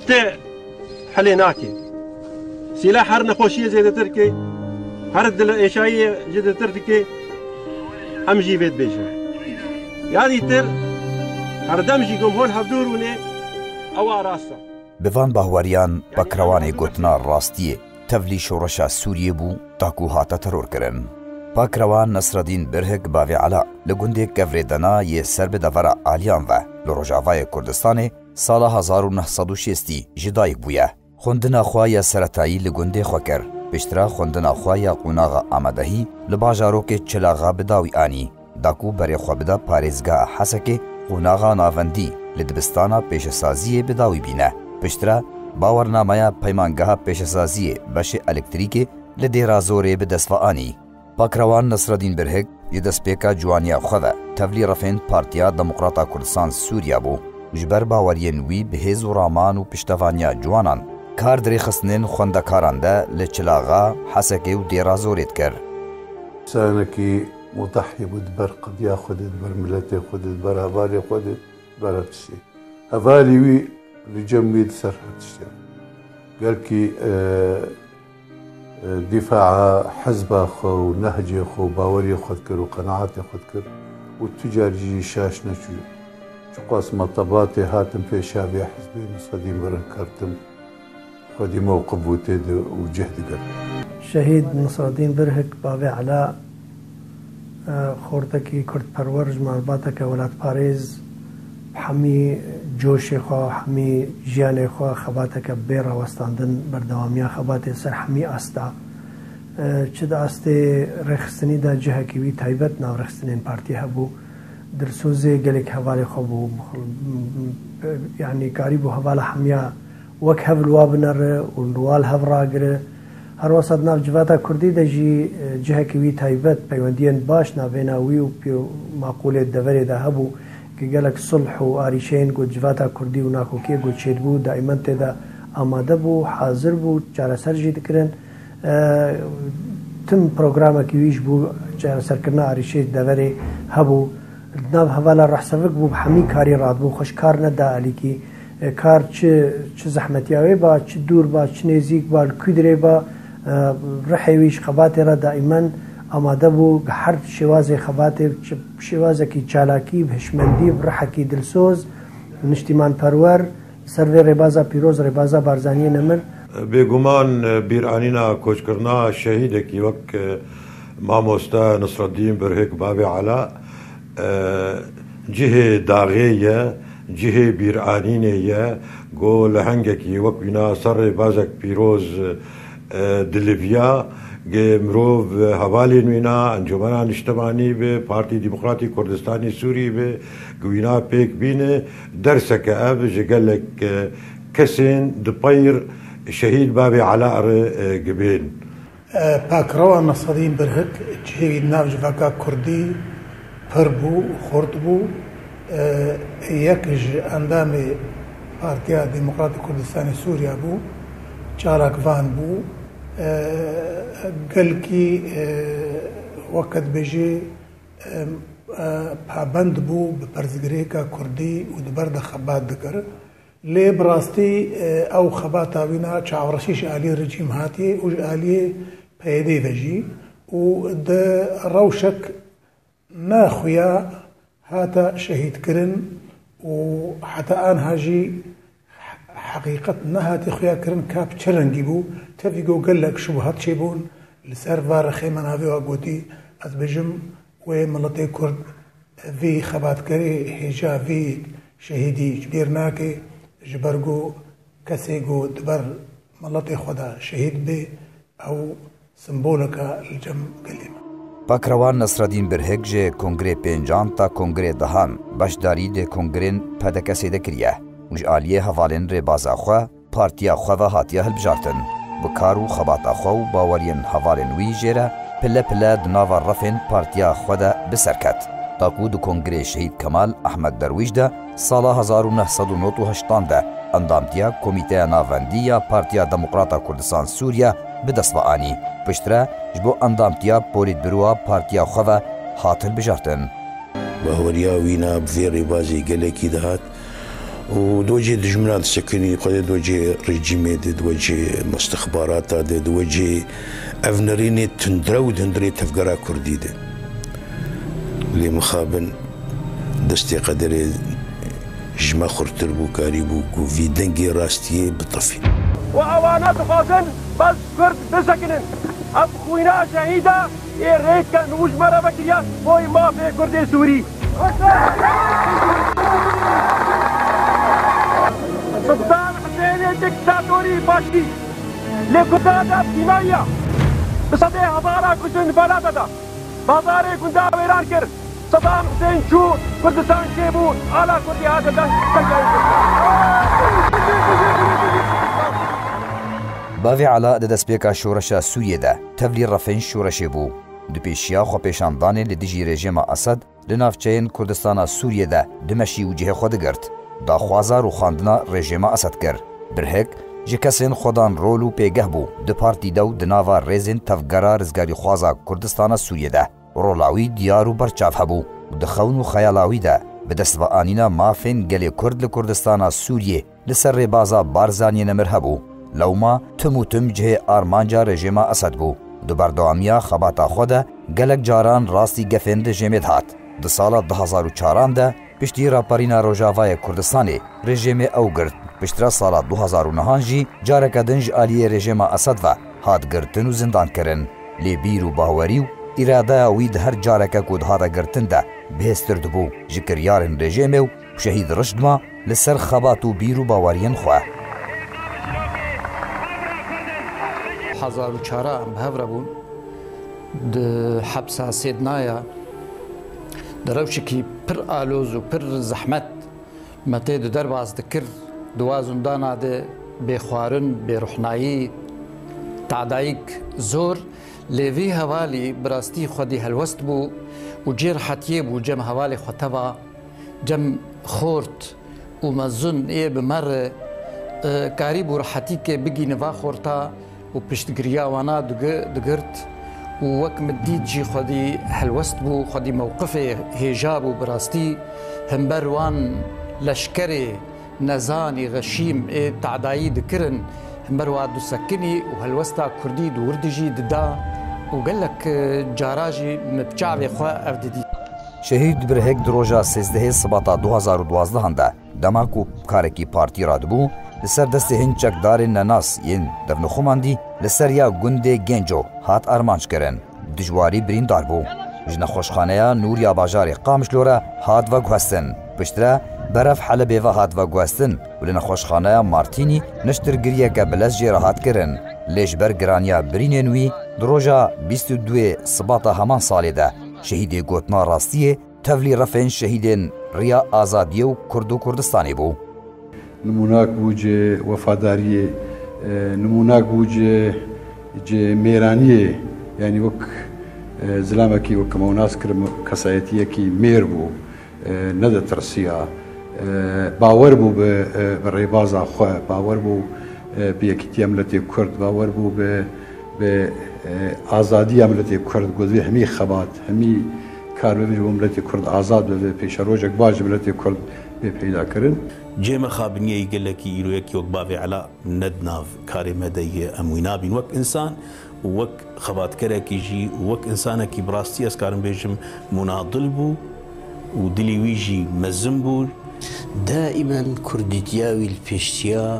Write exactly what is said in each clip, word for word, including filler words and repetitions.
Tê helê nake. Sîlah her nexweşiyê zêdetir ke, her dil êşayiyê zêdetir dike, em jî vê dibêjin. Ya dîtir, herdem jî ku em hol hevdûr bûne, ew a rast e. Bi van bahweriyan Pakrewanê gotina rastiyê tevlî şoreşa Sûriyê bû, ta ku hate terorkirin. Pakrewan Nesredîn Birhik Bavê Ela li gundê Kevrê Dena yê ser bi devera Aliyan ve li rojavayê Kurdistanê sala hezar û neh sed û şêstî ji dayik bûye. Xwendina xwe ya seretayî li gundê xwe kir. Piştre xwendina xwe ya qonaxa amadehî li bajarokê Çilaxa bi dawî anî. Da ku berê xwe bida parêzgeha Hesekê, qonaxa navendî li dibistana pêşesaziyê bi dawî bîne. Piştre bawernameya peymangeha pêşesaziyê beşê elektrîkê li Dêra Zorê bi dest ve anî. Pakrewan Nesredîn Birhik ji destpêka ciwaniya xwe ve tevlî refên Partiya Demokrata Kurdistan Sûriya bû û ji ber baweriyên wî bi hêz û raman û piştevaniya ciwanan kar di rêxistinên xwendekaran de li Çilaxa, Hesekê û Dêra Zorê dikir. Însanekî mudahî bû di ber qediya xwe de, di ber miletê xwe de, di ber hevalê xwe de, di ber her tiştê. Hevalê wî li cem wî di ser her tiştê. Gelkî, e, e, dîfaa hizba xwe û nehcê xwe û baweriyê xwe dikir û qenaetê xwe dikir û tu car jî şaş neçû. Çiqas me tebatê hatin pêşa vê hizbê, Nesredîn Birhik kertin. Xwedî mewqif û tê de û cih digirt. Şehîd Nisredîn Birhik Bavê Ela, e, xortekî kurdperwer ji malbateke welatparêz, bi hemî coşê xwe, hemî jiyanê xwe xebateke bê rawestandin, berdewamiya xebatê ser hemî asta. E, çi di astê rêxistinî de cihekî wî taybet nav rêxistinên partî hebû, dilsozê gelek hevalê xwe bû, yanî karîbû hevala hemiya wek hev li wa binere û li wa li hev ragire. Her wesa di nav civata kurdî de jî, e, cihekî wî taybet, peywendiyên baş navbêna wî û pêw maqûlê di deverê de hebû, ku gelek sulh û arîşeyên ku civata kurdî û nakokiyê ku çêdibû, daîmen tê de amade bû, hazir bû, çareser jî dikirin. E, tim programekî wî ji bo çareserkirina arîşeyê di deverê hebû. Di nav hevala rehsevik bû, bi hemî karî radibû, xwe ji kar neda alîkî. E, kar çi, çi zehmetiya wê ba, çi dûr ba, çi nêzîk ba, li ku dirê ba, e, rihê wî ji xebatê re daîmen amade bû, bi her şêwazê xebatê, çi, şêwazekî çalakî, bi hişmendî, bi rihekî dilsoz, niştîmanperwer, ser vê rêbaza pîroz, rêbaza Barzaniyê nemir. Bêguman, bîranîna koçkirina şehîdekî wek, e, mamoste Nisreddîn Birhik Bavê Ela, e, cihê daxê ye, cihê bîranînê ye, ku lehengekî wek wîna ser rêbazek pîroz, e, diliviya, ku mirov hevalên wîna, Encûmena Niştimanî be, Partî Demokratî Kurdistanî Sûrî be, ku wîna pêk bîne, derseke ev ji gelek, e, kesên di peyr şehîd Bavê Ela re, e, gibên. E, Pakrewan Nesreddîn Birhik cihê wî di nav civaka kurdî pir bû, xurt bû. E, yek ji endamê Partiya Demokratîk Kurdistanê Sûriya bû, çalakvan bû. E, gelkî, e, weke dibêjî, e, e, pabend bû bi pirsgirêka kurdî û di ber de xebat dikir. Lê bi rastî, e, ew xebata wî ne çavrasî ji aliyê rejîm hatiye û ji aliyê P Y D ve jî û di rewşek ne xuya hate şehîdkirin û heta anha jî heqîqet nehatiye xuyakirin ka bi çi rengî bû. Tevî ku gelek şubuhat çêbûn li ser va rexê me navê wa gotî, ez bêjim wê miletê Kurd vî xebatkerê hêja vî şehîdî ji bîr nake, ji ber ku kesê ku di ber miletê xwe de şehîd bê, ew simboleke li cem gelê me. Pakrewan Nesreddîn Birhik ji Kongrê Pêncan ta Kongrê Dehan beşdarî di kongrên P D K S'ê de kiriye û ji aliyê hevalên rêbaza xwe partiya xwe ve hatiye hilbijartin. Bi kar û xebata xwe û baweriyên hevalên wî jê re pile pile di nava refên partiya xwe de bi ser ket. Ta ku di Kongrê Şehîd Kemal Ehmed Derwîş de sala hezar û neh sed û nod û heştan de endamtiya Komîteya Navendî ya Partiya Demokrata Kurdistan Sûriye bi dest ve anî. Piştre ji bo endamtiya Polîtbîroya partiya xwe ve hat hilbijartin. Baweriya wî ne bi vê rêbazê gelekî dihat. û di wecê dijmina disekinî, xwedê di wecê rejîmê de, di wecê mistixbarata de, di wecê ev nerînê tundrew û di hundirê tevgera kurdî de. Lê mixabin destê qederê ji me xurtir bû, karîbû ku vî dengê rastiyê bitefî. Û ewana dixwazin bes Kurd bisekinin. Ev xwîna şehîda ê rêdken û ji me re vekiriya boy mafê Kurdê Sûrî. Sultan Husênê diktatorî başî lê Kurda da kîmaya bi sedê hezara kujin felata da. Bazarê gunda wêran kir. Sedam Husên çû, Kurdistan çêbû, ala Kurdî hate dan. Bavê Ela di destpêka şoreşa Sûriyê de tevlî refên şoreşê bû. Di pêşiya xwepêşandanê li dijî rejêma Esed li navçeyên Kurdistana Sûriyê de dimeşî û cihê xwe digirt. Daxwaza rûxandina rejêma Esed kir. Birhik ji kesên xwedan rol û pêgeh bû di partî de û di nava rêzên tevgera rizgarîxwaza Kurdistana Sûriyê de. Rola wî diyar û berçav hebû û di xewn û xeyala wî de bi dest ve anîna mafên gelê Kurd li Kurdistana Sûriyê li ser rêbaza Barzaniyê nemir hebû. Lewma tim û tim cihê armanca rejêma Esed bû. Di berdewamiya xebata xwe de gelek caran rastî gefên rejêmê dihat. Di sala du hezar û çaran de piştî raperîna Rojavayê Kurdistanê rejêmê ew girt. Piştre sala du hezar û nehan jî careke din ji aliyê rejêma Esed ve hat girtin û zindan kirin. Lê bîr û bawerî û îradeya wî di her careke ku dihate girtin de bihêztir dibû ji kiryarên rejêmê û şehîd rişt ma li ser xebat û bîr û baweriyên xwe. Hezar û çar em bi hev re bûn. Di hepsa Sêdnaya, di rewşekî pir aloz û pir zehmet me tê di derbas dikir. Di wa zindana de bêxwarin, bêruhnayî, tadayîk zor, lê vî hevalî bi rastî xwedî helwest bû û cê rehetiyê bû cem hevalê xwe teva, cem xort û mezin ê bi me re, e, karîbû rehetîkê bigîne va xorta û piştgiriya wana digi-, digirt û wek min dît jî xwedî helwest bû, xwedî mewqifê hêja bû bi rastî hember wan leşkerê nezanî, xeşîm ê tadayî dikirin, hember wa disekinî û helwesta kurdî di wir de jî dida û gelek, e, cara jî min bi çavê xwe ev didît. Şehîd Birhek di roja sêzdehê Sibata du hezar û duwazdeh de, dema ku karekî partî radibû, li ser destê hin çekdarên nenas yên devnixumandî li ser ya gundê Genco hat armanc kirin. Dijwarî birîndar bû. Ji nexweşxaneya Nûr ya bajarê Qamişlo re hat veguhestin. Piştre berev Helebê ve hat veguhestin û li nexweşxaneya Martînî niştirgiriyeke bilez jê re hat kirin. Lê ji ber giraniya birînên wî di roja bîst û duyê Sibata heman salê de şehîdê gotina rastiyê tevlî refên şehîdên Riya Azadiyê û Kurd û Kurdistanê bû. Nimûnak bû ji wefadariyê, e, nimûnak bû ji, ji mêraniyê, yanî wek, e, zilamekî wek me nas kirim, kesayetiyekî mêr bû, e, nedetirsiya, e, bawer bû bi, e, bi rêbaza xwe, bawer bû, e, bi yekîtiya miletê Kurd, bawer bû bi, bi, e, azadiya miletê Kurd, ku divê hemî xebat, hemî kar bibe ji bo miletê Kurd azad bibe, pêşerojek baş ji miletê Kurd bê peyda kirin. Cê mixabiniyê gelekî îro yekî wek bavê Ela ne di nav karê me de ye, em wî nabîn. Wek însan û wek xebatkerekî jî û wek însanekî bi rastî ez karim bêjim munadil bû û dilê wî jî mezin bû. Daîmen kurdîtiya wî li pêşiya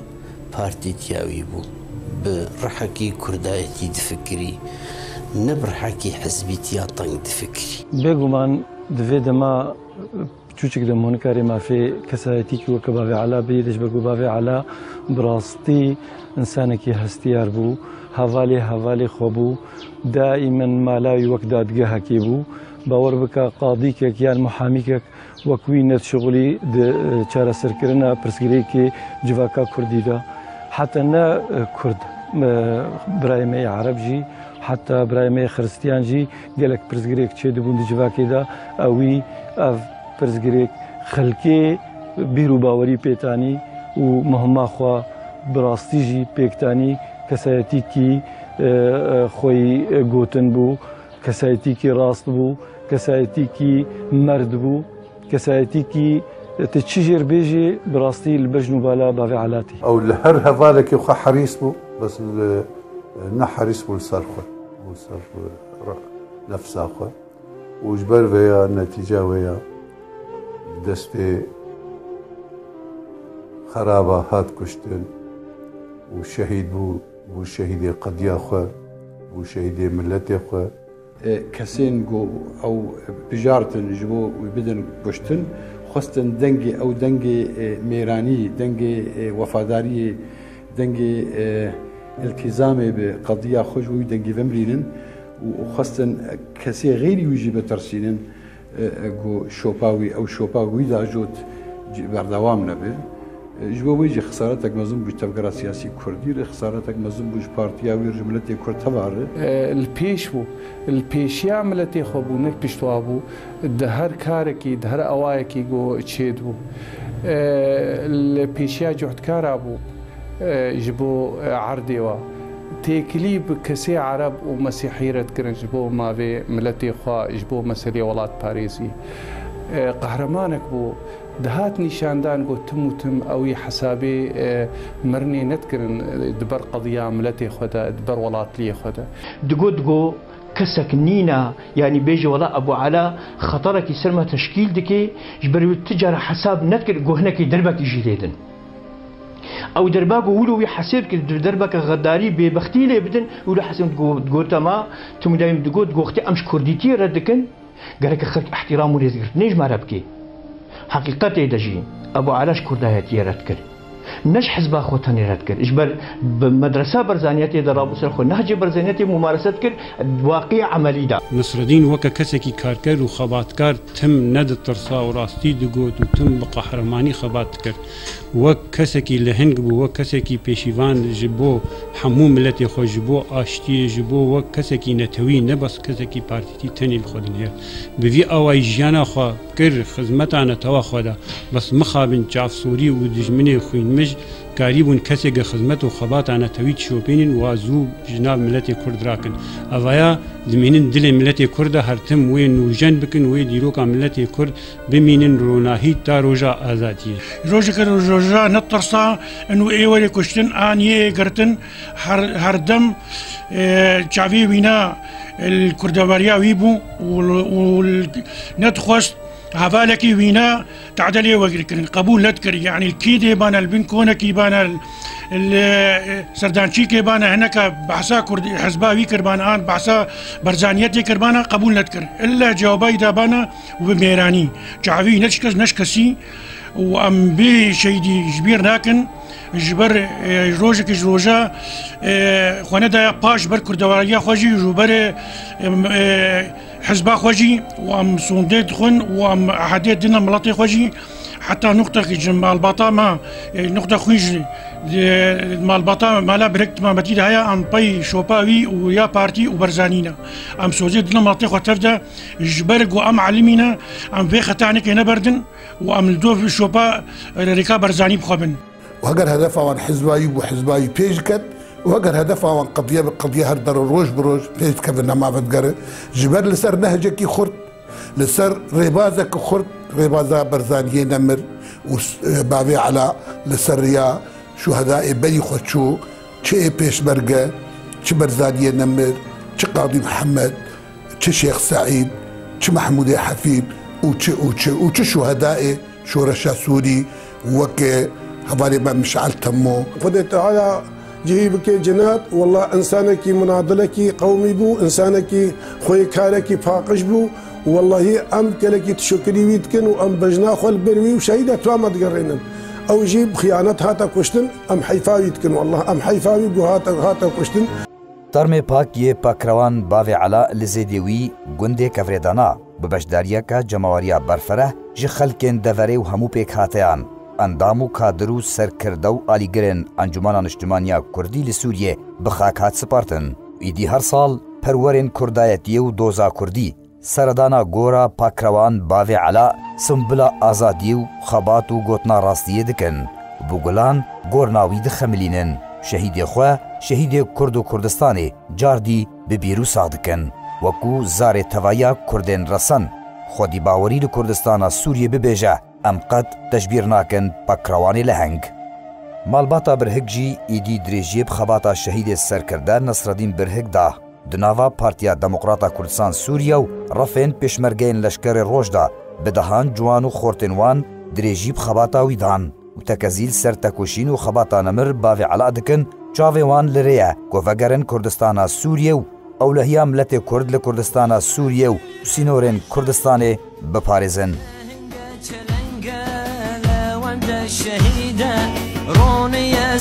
partîtiya wî bû. Bi rihekî kurdayetî difikirî, ne bi rihekî hizbîtiya teng difikirî. Bêguman di vê dema piçûçik de hûn nikarê mafê kesayetîkî weke bavê Ela bidî, ji ber ku bavê Ela bi rastî însanekî hestiyar bû, hevalê hevalê xwe bû, daîmen mala wî wek dadgehekê bû. Bawer bike qadîkek yan muhamîkek wek wî nedişixulî di, e, çareserkirina pirsgirêkê civaka kurdî de. Heta ne, e, kurd, e, birayê me yê ereb jî, heta birayê me yê xiristiyan jî gelek pirsgirêk çêdibûn di civakê de. Ewî ev pirsgirêk xelkê bîr û bawerî pêtanî û muhima xwe bi rastî jî pêktanî, kesayetîkî, e, e, xweyî, e, gotin bû, kesayetîkî rast bû, kesayetîkî merd bû, kesayetîkî Tu çi jêr bêjî, bi rastî li bejn û bala bavê Ela tî. Ew li her hevalekî xwe herîs bû, bes li, ne herîs bû li ser xwe, bû li ser nefsa xwe. Û ji ber vê ya, netîca wê ya, destê xeraba hat kuştin û şehîd bû, bû şehîdê qediya xwe, bû şehîdê miletê xwe. E, kesên ku ew bijartin ji bo wî bidin kuştin, xwestin dengê ew, dengê, e, mêranî, dengê, e, wefadariyê, dengê, e, îltîzamê bi qediya xwe ji bo wî dengî vemrînin û xwestin kesê xeyrî wî jî bitirsînin, e, e, ku şopa wî, ew şopa wî da jot ci-, berdewam nebe. E, ji bo wê jî xesaretek mezin bû ji tevgera siyasî kurdî re, xesaretek mezin bû ji partiya wî re, ji miletê kurd teva re. E, li pêş bû, li pêşiya miletê xwe bû, ne piştwa bû. Di her karekî, di her awayekî ku çêdibû, e, li pêşiya cuhdkara bû, e, ji bo, e, erdê wa. Têkilî bi kesê Ereb û Mesîhî re dikirin ji bo mavê miletê xwe, ji bo meselê welatparêzî. E, qehremanek bû. Dihat nîşandan ku tim û tim ewî hesabê, e, mirinê nedikirin, e, di ber qediya miletê xwe de, di ber welatliyê xwe de. Digot, digot, kesek nîna, yanî bêje, wela Ebû Ela xeterekî ser me teşkîl dike, ji ber wî tu cara hesab nedikir, ku hinekî derbekî jî lê din. Ew derba ku wilo wî hesêb kir, di derbeke xedarî, bêbextî lê bidin, wilo hesêb digo-, digot, ma, tim û dayim digot, goxtê em ji kurdîtiyê red dikin, gereke xelk îhtîram û rêzgirtinê ji me re bike. Heqîqetê de jî Ebû Ela ji kurdayetiyê red kir. Ne ji hizba xwe tenê red kir. Ji ber bi medresa Barzaniyetê de rabû ser xwe, nehcê Barzaniyetê mumarese dikir, waqî emelî de. Nesredîn weke kesekî karker û xebatkar tim neditirsa û rastî digot û tim bi qehremanî xebat dikir. Wek kesekî leheng bû, wek kesekî pêşîvan ji bo hemû miletê xwe, ji bo aştiyê, ji bo wek kesekî netewî, ne bes kesekî partîtî tenê li xwe dinihêrt. Bi vî awayî jiyana xwe kir, xizmeta netewa xwe da. Bes mixabin çavsorî û dijminê xwînmij karîbûn kesêke xizmet û xebata netewî dişopînin û a zû ji nav miletê Kurd rakin. Evaya dimînin dilê miletê Kurd de her tim wê nûjen bikin, wê dîroka miletê Kurd bimînin ronahî ta roja azadiyê. Rojeke roja netirsa, in û ê werê kuştin, an yê girtin, her, her dem, e, çavê wîna, e, li kurdewariya wî bû û, û nedixwest hevalekî wîna tadê lê wekirkirin. Qebûl nedikir. Yanî li kî dê bana, li bin konekî bana, li, li serdançîkê bana, hineka behsa Kurd, hizba wî kir bana, an behsa Barzaniyetê kir bana, qebûl nedikir. Illa cewabay da bana û bi mêranî. Çavî neşkes, neşkesî û em bê şehîdî ji bîr nakin. Ji ber, e, rojekê ji roja, e, xwe nedaya paş ber kurdewariya xwe jî, ji ber, e, em, e, hizba xwe jî û em sondê dixwin û em ehedê dine miletê xwe jî. Heta nuqtekî ji malbata me, e, nuqte xwîn ji, e, malbata mala birek timametî de heye, em pey şopa wî û ya partî û Barzanî ne. Em sozê dine miletê xwe tev de, ji ber ku em elimî ne, em vê xetanekê neberdin û em li dov şopa, e, rêka Barzanî bi xwe bin. Û heger hedefa wan hizba wî bû, hizba wî pêş diket û heger hedefa wan qediye bi qediye her der û roj bi roj pêş dikevin, nema vedigere. Ji ber li ser nehcekî xurt, li ser rêbazekî xurt, rêbaza Barzaniyê nemir û s-, e, bavê Ela li ser riya şuhedayê berî xwe çû, çi ê pêşmerge, çi Barzaniyê nemir, çi Qadî Mihemed, çi Şêx Seîd, çi Mehmûdê Hefîd û çi, û çi, û çi şuhedayê şoreşa Sûrî weke hevalê me Mişal Temmo. Xwedê Teala cihî bike cennet. Wallah, însanekî munadilekî qewmî bû, însanekî xweykarek paqij bû. Wallahî, em gelekî tişekirî wî dikin û em bejna xwe li ber wî û şehîda tuwa me digerînin. Ew jî bi xiyanet hate kuştin, em heyfa wî dikin. Wallah, em heyfa wî ku hate, hate kuştin. Termê pak yê Pakrewan Bavê Ela li Zêdê wî gundê Kevrêdana bi beşdariyeke cemaweriya berfereh ji xelkên deverê û hemû pêkhateyan, endam û kadir û serkirde û alîgirên Encûmena Niştimaniya Kurdî li Sûriyê bi xak hat spartin. Îdî her sal perwerên kurdayetiyê û doza kurdî seredana gora Pakrewan Bavê Ela, simbula azadiyê û xebat û gotina rastiyê dikin. Bi gulan gorna wî dixemilînin. Şehîdê xwe, şehîdê Kurd û Kurdistanê car dî bi bîr û sax dikin. Wekû zarê tevahiya Kurdên resen, xwedî bawerî li Kurdistana Sûriyê bibêje, Em qet teşbîr nakin pekrewanê leheng. Malbata Birhik jî îdî dirêjiyê bi xebata şehîdê serkirde Nesredîn Birhik da. Di nava Partiya Demokrata Kurdistan Sûriye û refên pêşmergeyên Leşkerê Roj de bi dehan ciwan û xortên wan dirêjî bi xebata wî dan û tekezî li ser tekoşîn û xebata nemir bavê ela dikin, çavê wan li rê ye ku vegerin Kurdistana Sûriye û ewlehiya miletê Kurd li Kurdistana Sûriye û sînorên Kurdistanê biparêzin. Çelengele wende şehîde, roniye